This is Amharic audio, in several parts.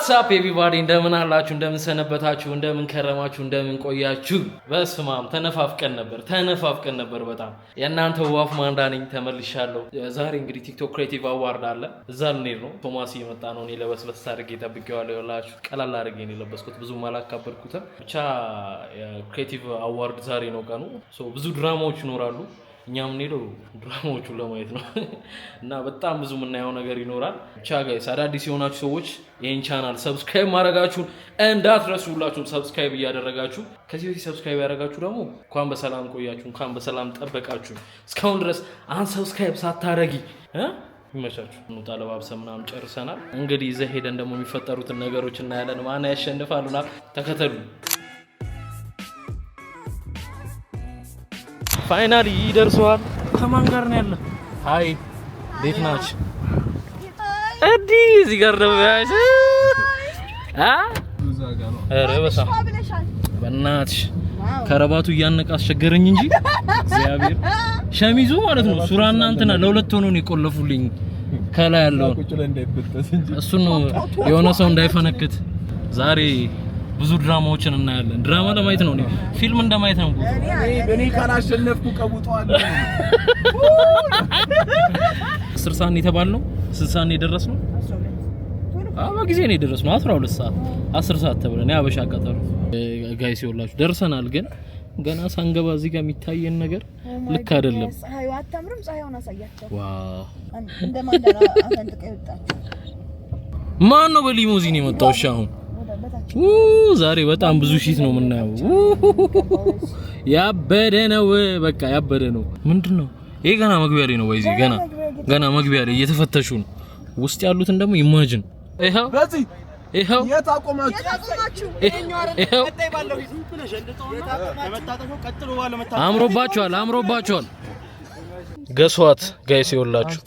What's up everybody፣ እንደምን አላችሁ? እንደምን ሰነበታችሁ? እንደምን ከረማችሁ? እንደምን ቆያችሁ? በስማም ተነፋፍቀን ነበር፣ ተነፋፍቀን ነበር በጣም። የእናንተ ዋፍ ማንዳ ነኝ፣ ተመልሻለሁ። ዛሬ እንግዲህ TikTok Creative Award አለ፣ እዛ ልንሄድ ነው። ቶማስ እየመጣ ነው። እኔ ለበስበስ አድርጌ ጠብቄዋለሁ። ይኸውላችሁ ቀላል አድርጌ ነው የለበስኩት፣ ብዙም አላካበድኩትም። ብቻ Creative Award ዛሬ ነው ቀኑ። So ብዙ ድራማዎች ይኖራሉ። እኛ የምንሄደው ድራማዎቹን ለማየት ነው እና በጣም ብዙ የምናየው ነገር ይኖራል። ብቻ guys፣ አዳዲስ የሆናችሁ ሰዎች ይህን channel subscribe ማድረጋችሁን እንዳትረሱ። ሁላችሁም subscribe እያደረጋችሁ፣ ከዚህ በፊት subscribe ያደረጋችሁ ደግሞ እንኳን በሰላም ቆያችሁ፣ እንኳን በሰላም ጠበቃችሁ። እስካሁን ድረስ unsubscribe ሳታረጊ እ ይመቻችሁ። እንውጣ፣ ለባብሰን ምናምን ጨርሰናል። እንግዲህ እዛ ሄደን ደግሞ የሚፈጠሩትን ነገሮች እናያለን። ማን ያሸንፋሉና ተከተሉ። Finally ይደርሰዋል። ከማን ጋር ነው ያለ? Hi፣ እንዴት ናችሁ? እንዲህ እዚህ ጋር ደግሞ ያሽ አ ኧረ በስመ አብ በእናትሽ፣ ከረባቱ እያነቀ አስቸገረኝ እንጂ እግዚአብሔር ሸሚዙ ማለት ነው። ሱራና እንትና ለሁለት ሆኖ ነው የቆለፉልኝ። ከላይ ያለውን እሱን ነው የሆነ ሰው እንዳይፈነክት። ዛሬ ብዙ ድራማዎችን እናያለን። ድራማ ለማየት ነው፣ እኔ ፊልም እንደማየት ነው። እኔ ካላሸነፍኩ ቀውጠዋለሁ። 10 ሰዓት ነው የተባልነው። ስንት ሰዓት ነው የደረስነው? አዎ በጊዜ ነው የደረስነው። 12 ሰዓት፣ 10 ሰዓት ተብለን የአበሻ ቀጠሮ። Guys፣ ይኸውላችሁ ደርሰናል፣ ግን ገና ሳንገባ እዚህ ጋር የሚታየን ነገር ልክ አይደለም። ፀሐዩ አታምርም? ፀሐዩን አሳያቸው። Wow! እንደ ማንዳራ አፈንጥቀ የወጣችው። ማን ነው በሊሞዚን የመጣው? እሺ አሁን ዛሬ በጣም ብዙ shit ነው የምናየው። ያበደ ነው፣ በቃ ያበደ ነው። ምንድን ነው ይሄ? ገና መግቢያ ላይ ነው ወይዚ ገና ገና መግቢያ ላይ እየተፈተሹ ነው። ውስጥ ያሉትን ደግሞ imagine። ይኸው ይኸው። የት አቆማችሁ? ይኸው አምሮባችኋል፣ አምሮባችኋል። Guess what guys፣ ይኸውላችሁ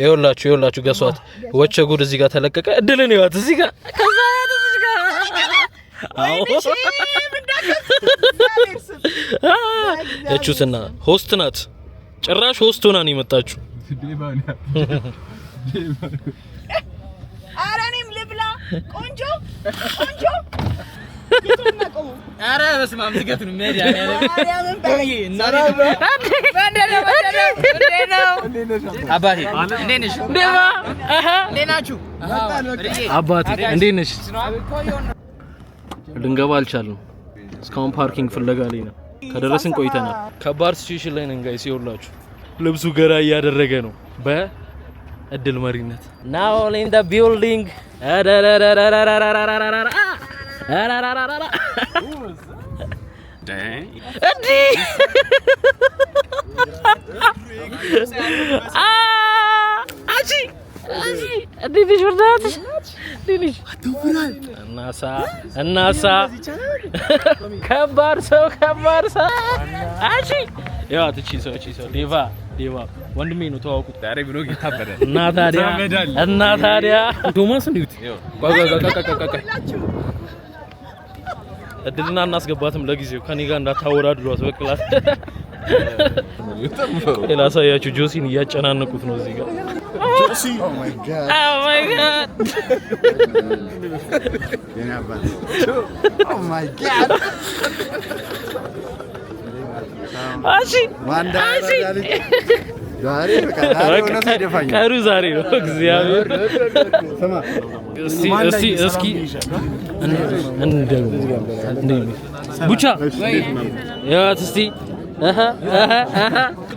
ይኸውላችሁ ይኸውላችሁ፣ guess what፣ ወቸ ጉድ እዚህ ጋር ተለቀቀ። እድልን ይዋት እዚህ ጋር፣ ከዛ ያት እዚህ ጋር። አዎ እቹትና host ናት። ጭራሽ host ሆና ነው የመጣችሁ። ኧረ እኔም ልብላ። ቆንጆ ቆንጆ። ኧረ በስመ አብ ዝገት ነው። ማርያምን በለኝ። አባቴ እንዴት ነሽ? ዴባ እንዴት ናችሁ? አባቴ እንዴት ነሽ? ልንገባ አልቻልንም። እስካሁን parking ፍለጋ ላይ ነው። ከደረስን ቆይተናል። ከባድ situation ላይ ነን guys። ይኸውላችሁ ልብሱ ገራ እያደረገ ነው በእድል መሪነት። Now in the building። እንዲህ አንቺ አንቺ እንዴት ነሽ? በእናትሽ እንዴት ነሽ? እናሳ እናሳ ከባድ ሰው፣ ከባድ ሰው። አንቺ ያው እቺ ሰው፣ እቺ ሰው ዴቫ ዴቫ ወንድሜ ነው፣ ተዋውቁት። ዛሬ ብሎ ይታበዳል። እና ታዲያ እና ታዲያ ቶማስ እንዲሁት ቆይ ቆይ ቆይ ቆይ ቆይ ቆይ፣ እድልና እናስገባትም ለጊዜው ከኔ ጋር እንዳታወዳድሯት በቅላት። ቆይ ላሳያችሁ። ጆሲን እያጨናነቁት ነው እዚህ ጋር። Oh my God. Oh my God. የኔ አባት። Oh my God. እሺ። ማንዳ ልጅ ዛሬ በቃ ዛሬ እውነቱ ይደፋኛል። ቀሩ ዛሬ ነው። እግዚአብሔር። ስማ። እስቲ እስቲ እስኪ እንደ ቡቻ ያት እስቲ አሃ አሃ አሃ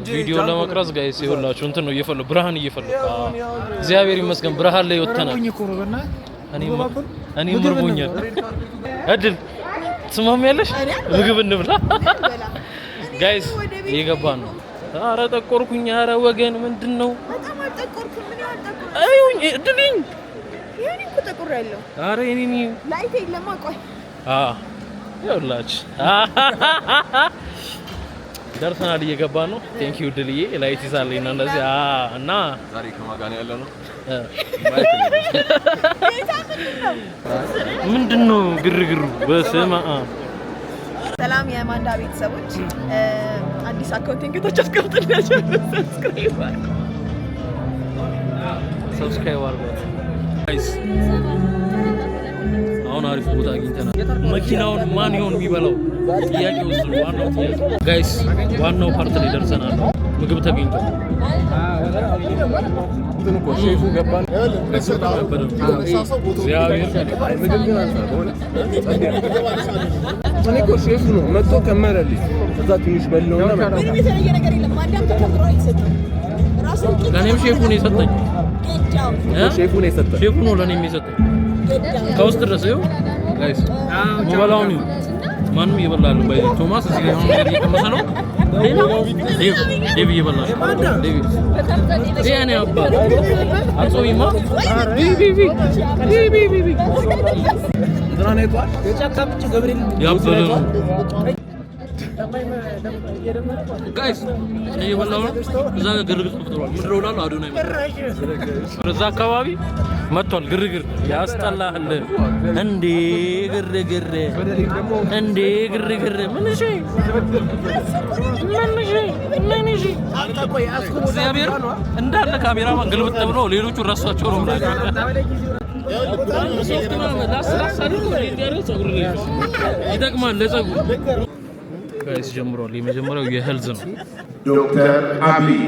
ቪዲዮ ለመቅረጽ guys፣ ይኸውላችሁ እንትን ነው እየፈለኩ፣ ብርሃን እየፈለኩ። እግዚአብሔር ይመስገን ብርሃን ላይ ወጥተናል። እኔም እርቦኛል። እድል ትስማሚያለሽ? ምግብ እንብላ guys፣ እየገባን ነው። አረ ጠቆርኩኝ። አረ ወገን ምንድን ነው? በጣም አልጠቆርኩም። ምን ያህል ጠቆርኩ? አይሁን እድልኝ። ይሄን እኮ ጠቁሬያለሁ። አረ የኔ Light የለማ። ቆይ። ይኸውላችሁ ደርሰናል። እየገባን ነው። Thank you ድልዬ፣ light ይዛለኝ እና እንደዚህ እና ዛሬ ከማን ጋር ነው ያለነው? ምንድን ነው ግርግሩ? በስመ አብ። ሰላም የማንዳ ቤተሰቦች፣ አዲስ account ከታች አስቀምጥላችኋለሁ። Subscribe አድርጉ። Subscribe አድርጓት guys። አሪፍ ቦታ አግኝተናል። መኪናውን ማን ይሆን የሚበላው? ጥያቄ ውስጥ ነው ዋናው ጥያቄ። Guys፣ ዋናው part ላይ ደርሰናል። ምግብ ተገኝቷል። እንትን እኮ ሼፉ ገባን። እግዚአብሔር። ምግብ ግን አንሳ በእውነት እኔ እኮ ሼፉ ነው መጥቶ ከመረልኝ። ከዛ ትንሽ በላውና መጣ። ምንም የተለየ ነገር የለም። ማንዳም ተከምሮ ነው የተሰጠው። ራሱን ቂጣ ለእኔም ሼፉ ነው የሰጠኝ። ገዳው። እ? ሼፉ ነው የሰጠኝ። ሼፉ ነው ለእኔም የሰጠኝ። ገዳው። ከውስጥ ድረስ ይኸው guys፣ ምበላውን ይሁን ማንም እየበላ ነው። ባይ ቶማስ እዚህ ጋር የሆነ ነገር እየቀመሰ ነው። ዴቭ፣ ዴቭ እየበላ ነው። ዴቭ ይሄ እኔ አባት አጾሚማ ቢ ቢ ቢ ቢ ቢ ቢ ቢ። እንትናን አይቷል። ያበደ ነው guys፣ እኔ እየበላሁ ነው። እዛ ጋር ግርግር ተፈጥሯል። ምንድን ነው እላለሁ። አዶናይ መጥቷል። እዛ አካባቢ መጥቷል ግርግር። ያስጠላል እንዴ ግርግር፣ እንዴ ግርግር። ምን እሺ፣ ምን እሺ፣ ምን እሺ። እግዚአብሔር እንዳለ ካሜራማን ግልብጥ ብሎ ሌሎቹ ረሷቸው ነው ብላቸው። ሶፍት ምናምን ላስ ላስ አድርጎ እንዲህ ፀጉር ላይ ይጠቅማል ለፀጉር። Guys፣ ጀምሯል። የመጀመሪያው የ health ነው። ዶክተር አብይ።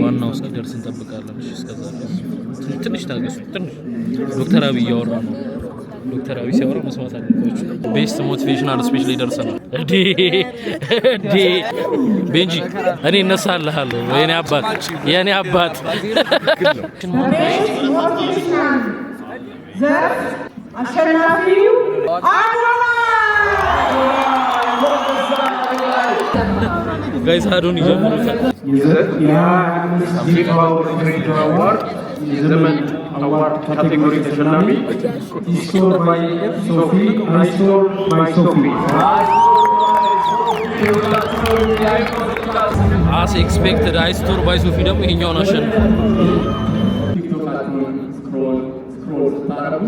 ዋናው እስኪደርስ እንጠብቃለን። እሺ፣ እስከዛ ድረስ ትንሽ ታገሱ። ትንሽ ዶክተር አብይ እያወራ ነው። ዶክተር አብይ ሲያወራ መስማት አለባችሁ። Best motivational speech ላይ ደርሰናል። እዴ እዴ ቤንጂ፣ እኔ እነሳልሃለሁ። የኔ አባት፣ የኔ አባት። ዘርፍ አሸናፊው አዶናይ። Guys፣ አዶን ይጀምሩታል። የ25 G Power Creator Award የዘመን award category ተሸላሚ Restore by ሶፊ፣ Restore by ሶፊ። As expected iStore by ሶፊ ደግሞ ይሄኛውን አሸንፍ። ቲክቶካችሁን scroll scroll ስታደርጉ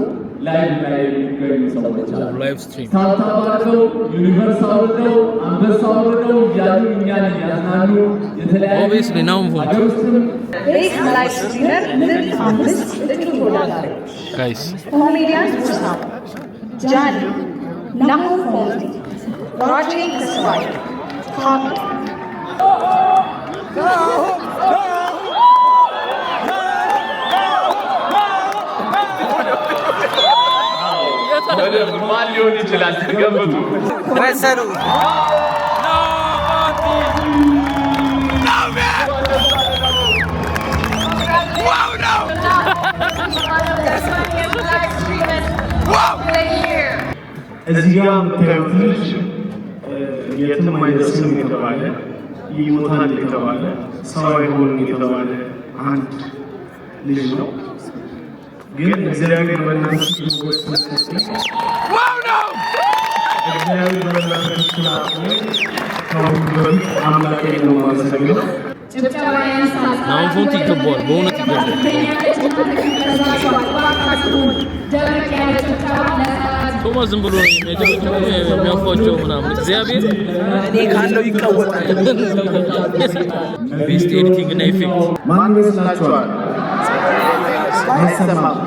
live ላይ የሚገኙ ሰዎች አሉ። Live stream። Tap tap አድርገው፣ universe አውርደው፣ አንበሳ አውርደው እያሉ እኛን እያዝናኑ የተለያዩ Obviously ናሁም ፎንት። ሀገር ውስጥም Best live streamer ምርጥ አምስት እጩ ተወዳዳሪዎች Guys። ኮሜዲያን ሙስታፋ ጃኒ፣ ናሆም ፎንቲ፣ ራቼ ተስፋዬ፣ ሀቢ። ማን ሊሆን ይችላል? ገምቱ። ወሰኑ። እዚህ ጋር የምታዩት ልጅ የትም አይደርስም የተባለ፣ ይሞታል የተባለ፣ ሰው አይሆንም የተባለ አንድ ልጅ ነው። ግን እግዚአብሔር በእናቱ ሞገስ ስለሰጠኝ፣ እግዚአብሔር በእናቱ ስላቆመኝ ከሁሉ በፊት አምላኬን ነው የማመሰግነው። ናሁም ፎንቲ ይገባዋል፣ በእውነት ይገባዋል። ቶማስ ዝም ብሎ የሚያጨበጭበው፣ የሚያፏቸው ምናምን እግዚአብሔር እኔ ካለው ይቀወጣል። Best editing እና effect። ማን ይመስላችኋል? አይሰማም።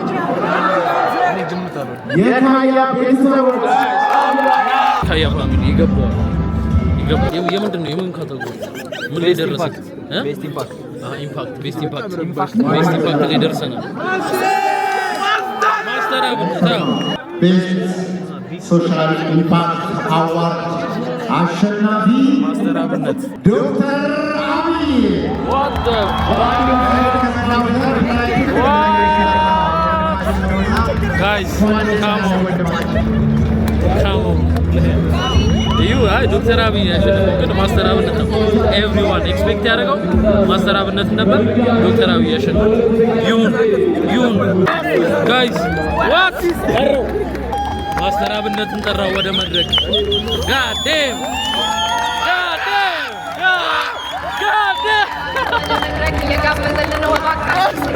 የካያ ቤተሰቦች። ካያ family ይገባዋል። ይገባዋል። የምንድን ነው? የምን category? ምን ላይ ደረሰ? እ? Best impact። አሃ፣ impact፣ best impact፣ best impact ላይ ደርሰናል። ማስተር አብነት አዎ። Best social impact award አሸናፊ ዶክተር አብይ። What the guys, come on, come on. እዩ፣ አይ ዶክተር አብይ ያሸነፈው ግን ማስተር አብነት ነው። Everyone expect ያደረገው ማስተር አብነት ነበር። ዶክተር አብይ ያሸነፈው። ይሁን ይሁን። Guys, what? ማስተር አብነትን ጠራው ወደ መድረክ። God damn, God damn, God damn. መድረክ እየጋበዘልን ነው። እባካችሁ።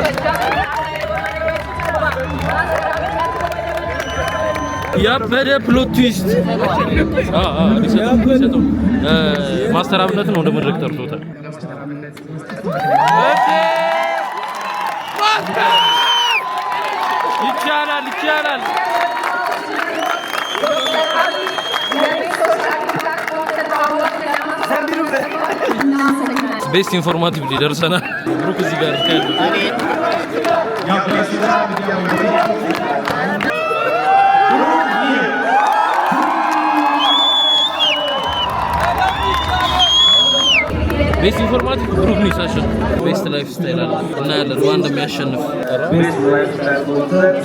ያበደ plot twist። ሊሰጠው ሊሰጠው ማስተር አብነትን ወደ መድረክ ጠርቶታል። ይቻላል፣ ይቻላል። Best informative ደርሰናል። ብሩክ እዚህ ጋር ያለው best informative ብሩክ ነው ያሸነፈው። Best lifestyle አለ፣ እናያለን ማን እንደሚያሸንፍ። Best lifestyle content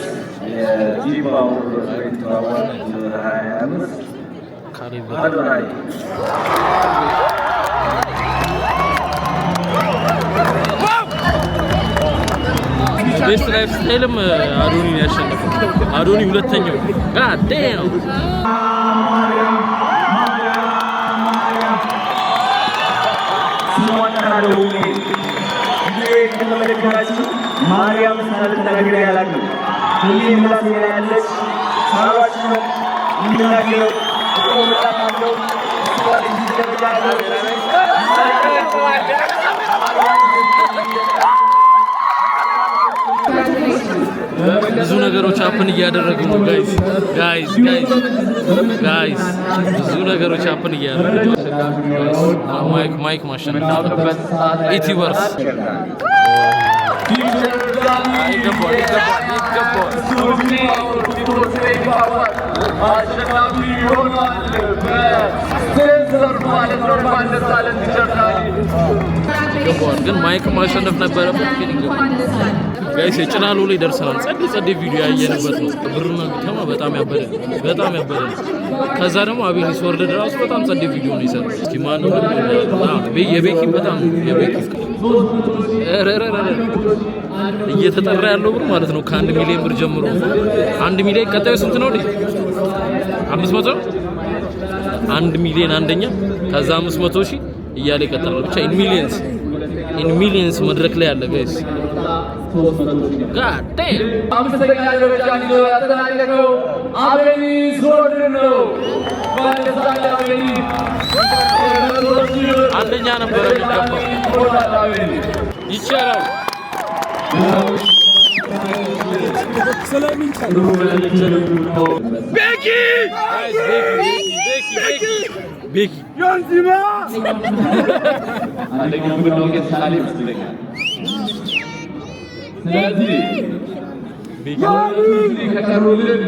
የ G Power Creative Award 25 አዶናይ። Best lifestyle ም አዶኒ ነው ያሸነፈው። አዶኒ ሁለተኛው። God damn. ስሟን ጠራለሁ እኔ። ቪዲዮዬን ከተመለከታችሁ ማርያም ሳልናገር አላውቅም። ሁሌ ምላሴ ላይ ያለች ሳሏችሁ ነው የምናገረው። እቆምላታለሁ። እሷ እዚህ ደረጃ ያደረሰች። ብዙ ነገሮች happen እያደረጉ ነው guys, guys, guys, guys፣ ብዙ ነገሮች happen እያደረጉ ነው። Mic mic ማሸነፍ YouTubers ይገባዋል፣ ይገባዋል፣ ይገባዋል። አሸናፊ ሆኗል። በሴንሰር ማለት ነው። እንኳን ደስ አለን teacher ዳኒ። ይገባዋል፣ ግን mic ማሸነፍ ነበረበት፣ ግን ይገባዋል። Guys፣ የጭላሎ ላይ ደርሰናል። ጸዴ ጸዴ ቪዲዮ ያየንበት ነው። ብሩና ከተማ በጣም ያበደ ነው። በጣም ያበደ ነው። ከዛ ደግሞ አቤኒስ ወርልድ ራሱ በጣም ጸዴ ቪዲዮ ነው የሰራው። እስኪ ማን ነው? የቤኪ በጣም የቤኪ ኧረ ኧረ ኧረ እየተጠራ ያለው ብር ማለት ነው ከ1 ሚሊዮን ብር ጀምሮ። 1 ሚሊዮን፣ ቀጣዩ ስንት ነው? 500 ነው። 1 ሚሊዮን አንደኛ፣ ከዛ 500,000 እያለ ይቀጥላል። ብቻ in millions, in millions መድረክ ላይ አለ guys። God damn. አምስተኛ ደረጃን ይዞ ያጠናቀቀው አቤኒስ ወርልድ ነው። እንኳን ደስ አለህ አቤኒ። አንደኛ ነበረ የሚገባው። ሆኗል አቤኒ። ይቻላል። ቤኪ ቤኪ ቤኪ። አንደኛው ብናውቅ የተሻለ ይመስለኛል። ስለዚህ ከቀሩልን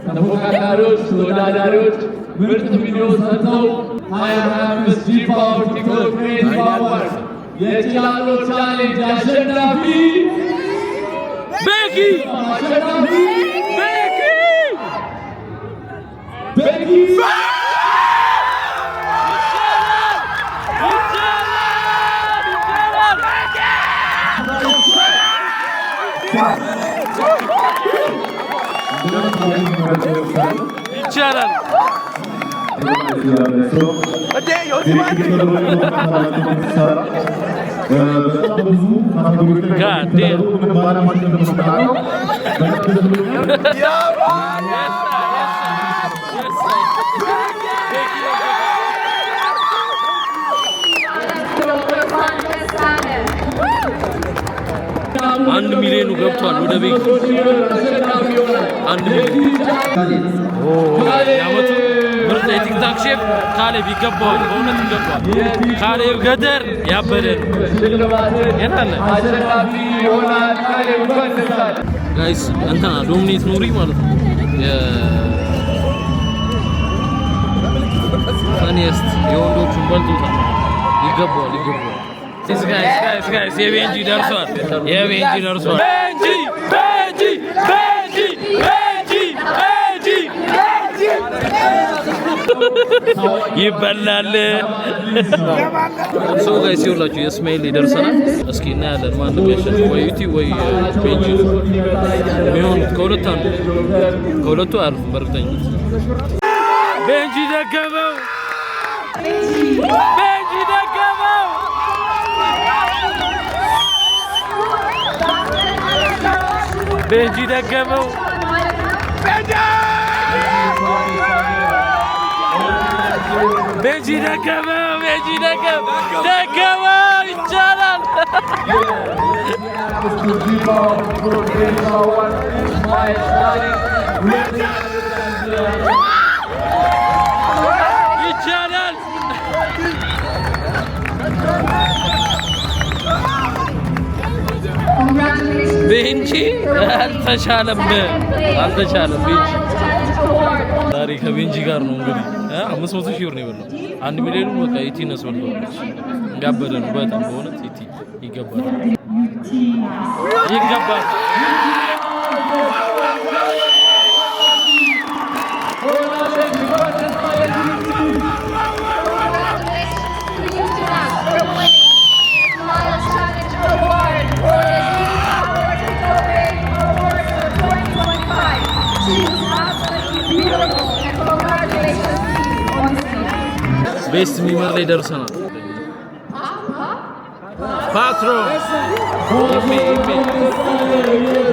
ተፎካካሪዎች፣ ተወዳዳሪዎች ምርጥ ቪዲዮ ሰርተው 2025 G Power TikTok Creative Award የጭላሎ challenge አሸናፊ ቤኪ። አሸናፊ ቤኪ። ቤኪ። ይቻላል፣ ይቻላል። ይቻላል። God damn. Yes, sir. Yes, sir. Yes, sir. እንኳን ደስ አለህ። 1 ሚሊዮኑ ገብቷል ወደ ቤት። 1 ሚሊዮን። የዓመቱ ምርጥ የ TikTok chef ካሌብ ይገባዋል፣ በእውነት ይገባዋል። ካሌብ ገደር ያበደ ነው። የት አለ? አሸናፊ ይሆናል። ካሌብ እንኳን ደስ አለህ። Guys፣ እንትና ዶሚኔት ኑሪ ማለት ነው funniest የወንዶቹን በልቶታል። ይገባዋል፣ ይገባዋል። Guys, guys, guys፣ የቤንጂ ደርሷል። የቤንጂ ደርሷል። ቤንጂ፣ ቤንጂ፣ ቤንጂ፣ ቤንጂ፣ ቤንጂ ይበላል። So guys፣ ይኸውላችሁ የእስማኤል ይደርሰናል። እስኪ እናያለን ማን እንደሚያሸንፍ፣ ወይ ዩቲ ወይ ቤንጂ የሚሆኑት ከሁለት አንዱ፣ ከሁለቱ አያልፉም በእርግጠኝነት። ቤንጂ ደገመው፣ ቤንጂ ደገመው። ቤንጂ ደገመው። ቤንጂ ደገመው። ቤንጂ ደገመው፣ ደገመው። ይቻላል። Power Creative Award ማየት ዛሬ ሁለተኛ ይቻላል። Congratulations. ቤንጂ አልተቻለም፣ አልተቻለም። ቤንጂ ዛሬ ከቤንጂ ጋር ነው እንግዲህ 500,000 ብር ነው የበላው። 1 ሚሊዮኑ በቃ ኢቲነስ በልተዋለች። እንዳበደ ነው በጣም በእውነት ኢቲ ይገባል፣ ይገባል። Congratulations to you tonight for winning Smiles Challenge Award for the G Power TikTok Creative Award for 2025. She is absolutely beautiful and congratulations to you on stage. Best memer ላይ ደርሰናል። ፓትሮ ኢሜ ኢሜ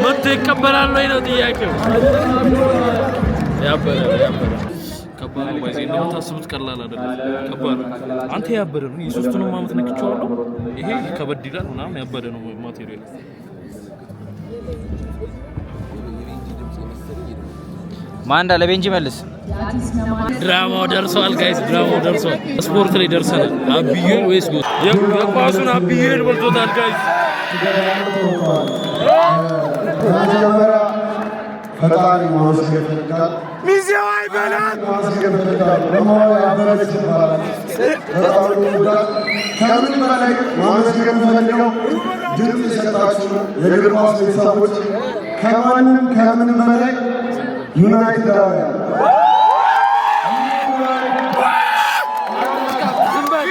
መጥቶ ይቀበላል ወይ ነው ጥያቄው። ያበረ ነው፣ ያበረ ከባድ ነው። ባይዜ እንደምታስቡት ቀላል አይደለም። ከባድ ነው። አንተ ያበደ ነው። የሶስቱንም አመት ነክቼዋለሁ። ይሄ ከበድ ይላል ምናምን ያበደ ነው material። ማንዳ ለቤንጂ መልስ። ድራማው ደርሷል guys፣ ድራማው ደርሷል። ስፖርት ላይ ደርሰናል። አብዩል ወይስ ጎ የኳሱን አብዩል በልቶታል guys። በመጀመሪያ ፈጣሪ ማመስገን እፈልጋለሁ። ሚዜው አይበላም። ማመስገን እፈልጋለሁ። ለማዋ ያበረች ይባላል። በጣም ነው የምወዳት። ከምን በላይ ማመስገን የምፈልገው ድምፅ የሰጣችሁ የእግር ኳስ ቤተሰቦች፣ ከማንም ከምንም በላይ ዩናይትዳውያን።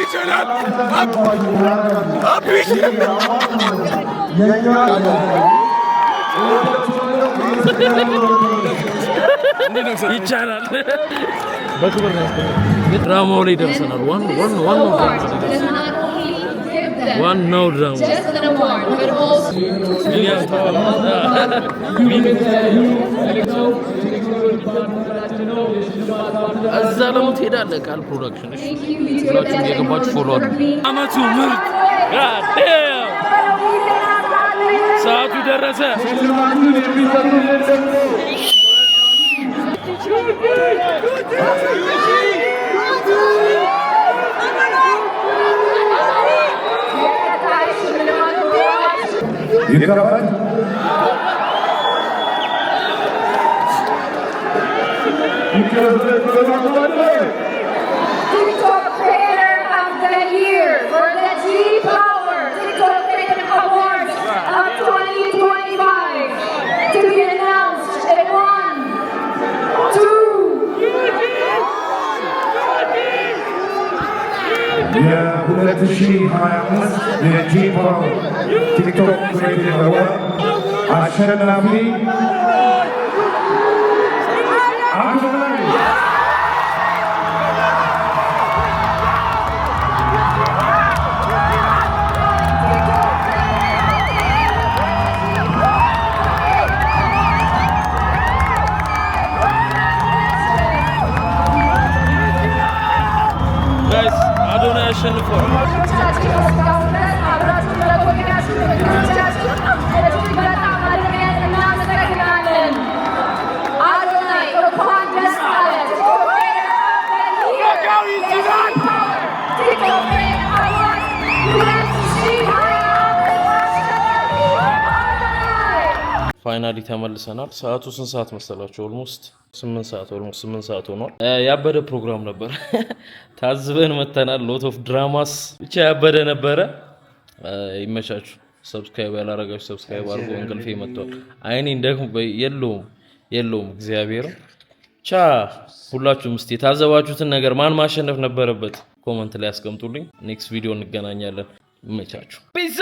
ይችላል። የኛ ይቻላል። ድራማው ላይ ደርሰናል። ዋናው ዋናው ዋናው ድራማ ላይ Does ደርሰናል። not only give them ዋናው ድራማ just an award, but also ቢኒያም እዛ ደግሞ ትሄዳለህ። ቃል ፕሮዳክሽን እሺ፣ ሁላችሁም እየገባችሁ follow አድርጉ። አመቱ ምርጥ። God damn! ሰዓቱ ደረሰ። ሽልማቱን የሚሰጡልን ደግሞ ይከፈል። ይከፈል። TikTok Creator of the Year for the G Power TikTok Creative Awards of 2025 to be announced in one, two, የ2025 የ G Power TikTok Creative Award አሸናፊ አዶናይ። Guys፣ አዶናይ አሸንፏል። ቻችን እስካሁን ድረስ አብራችሁ ለቆያችሁ እንግዶቻችን እጅግ በጣም አድርገን እናመሰግናለን። አዶናይ እንኳን ደስ አለህ። TikTok Creator of the Year TikTok Creative Award 2025 አሸናፊ አዶናይ። Finally ተመልሰናል። ሰዓቱ ስንት ሰዓት መሰላችሁ? Almost 8 ሰዓት፣ almost 8 ሰዓት ሆኗል። ያበደ ፕሮግራም ነበር። ታዝበን መተናል። Lot of dramas ብቻ ያበደ ነበረ። ይመቻችሁ። Subscribe ያላረጋችሁ subscribe አድርጎ እንቅልፌ መጥቷል። አይኔን ደግሞ የለውም የለውም እግዚአብሔር ቻ። ሁላችሁም እስቲ የታዘባችሁትን ነገር ማን ማሸነፍ ነበረበት comment ላይ ያስቀምጡልኝ። Next video እንገናኛለን። ይመቻችሁ። Peace.